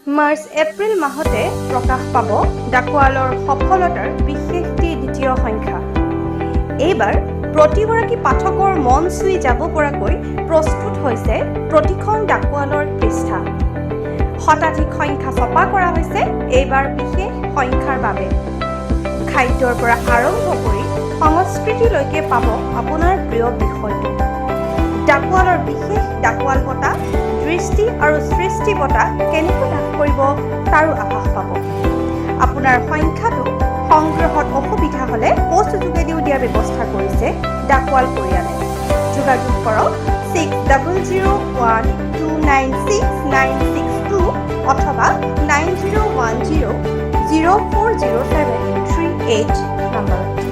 March April মাহতে প্ৰকাশ পাব ডাকোৱালৰ সফলতাৰ বিশেষটি দ্বিতীয় সংখ্যা। এইবাৰ প্ৰতিগৰাকী পাঠকৰ মন চুই যাব পৰাকৈ প্ৰস্তুত হৈছে প্ৰতিখন ডাকোৱালৰ পৃষ্ঠা। শতাধিক সংখ্যা ছপা কৰা হৈছে এইবাৰ বিশেষ সংখ্যাৰ বাবে। খাদ্যৰ পৰা আৰম্ভ কৰি সংস্কৃতিলৈকে পাব আপোনাৰ প্ৰিয় বিষয়টো। ডাকোৱালৰ বিশেষ ডাকোৱাল বঁটা, দৃষ্টি আৰু সৃষ্টি বঁটা কেনেকৈ লাভ কৰিব, তাৰো আভাস পাব। আপোনাৰ সংখ্যাটো সংগ্ৰহত অসুবিধা হ'লে পোষ্ট যোগেদিও দিয়াৰ ব্যৱস্থা কৰিছে ডাকোৱাল পৰিয়ালে। যোগাযোগ কৰক 6001296962 অথবা 9010040738 নম্বৰত।